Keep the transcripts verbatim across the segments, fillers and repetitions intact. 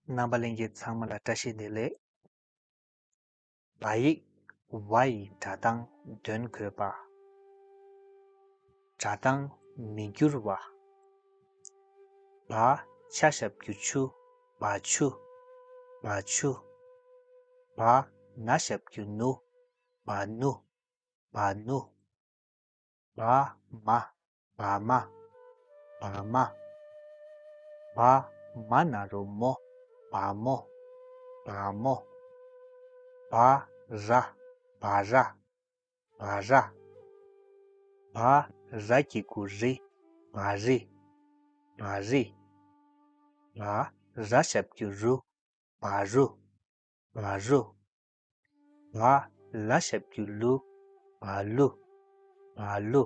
རྣམ་པ་ལྷན་རྒྱས་ཚང་མ་ལ་བཀྲ་ཤིས་བདེ་ལེགས། བ་ཡིག་བ་ཡི་སྒྲ་གདངས་དོན་འགོད་པ། སྒྲ་གདངས་མི་འགྱུར་བ། བ་ཆ་ཞབས་ཀྱུ་ཆུ། བ་ཆུ། བ་ཆུ། བ་ན་ཞབས་ཀྱུ་ནུ། བ་ནུ། བ་ནུ། བ་མ། བ་མ། བ་མ། བ་མ་ན་རོ་མོ། བ་མོ། བ་མོ། བ་ར། བ་ར། བ་ར། བ་ར་གི་གུ་རི། བ་རི། བ་རི། བ་ར་ཞབས་ཀྱུ་རུ། བ་རུ། བ་རུ། བ་ལ་ཞབས་ཀྱུ་ལུ། བ་ལུ། བ་ལུ།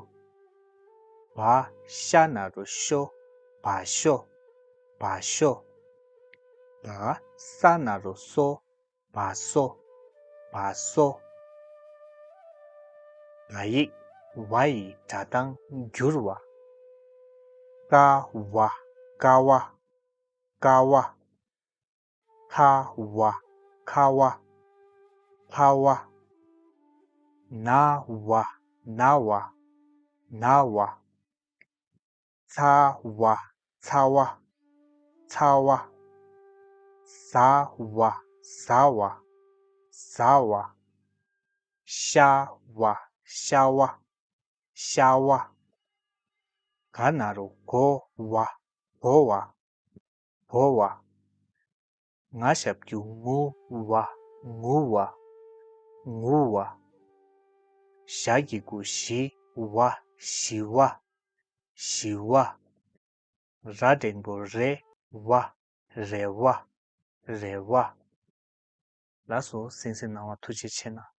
བ་ཤ་ན་རོ་ཤོ། བ་ཤོ། བ་ཤོ། བ་ས་ན་རོ་སོ། བ་སོ། བ་སོ། བ་ཡིག་བ་ཡི་སྒྲ་གདངས་འགྱུར་བ། ཀ་བ། ཀ་བ། ཀ་བ། ཁ་བ། ཁ་བ། ཁ་བ། ན་བ། ན་བ། ན་བ། ཚ་བ། ཚ་བ། ཚ་བ། ཟ་བ། ཟ་བ། ཟ་བ། ཤ་བ། ཤ་བ། ཤ་བ། ག་ན་རོ་གོ། བ། གོ་བ། གོ་བ། ང་ཞབས་ཀྱུ་ངུ། བ། ངུ་བ། ངུ་བ། ཞ་གི་གུ་ཞི། བ། ཞི་བ། ཞི་བ། ར་འགྲེང་བུ་རེ། བ། རེ་བ། རེ་བ། ལགས་སོ། གསན་གཟིགས་གནང་བར་ཐུགས་རྗེ་ཆེ་གནང་།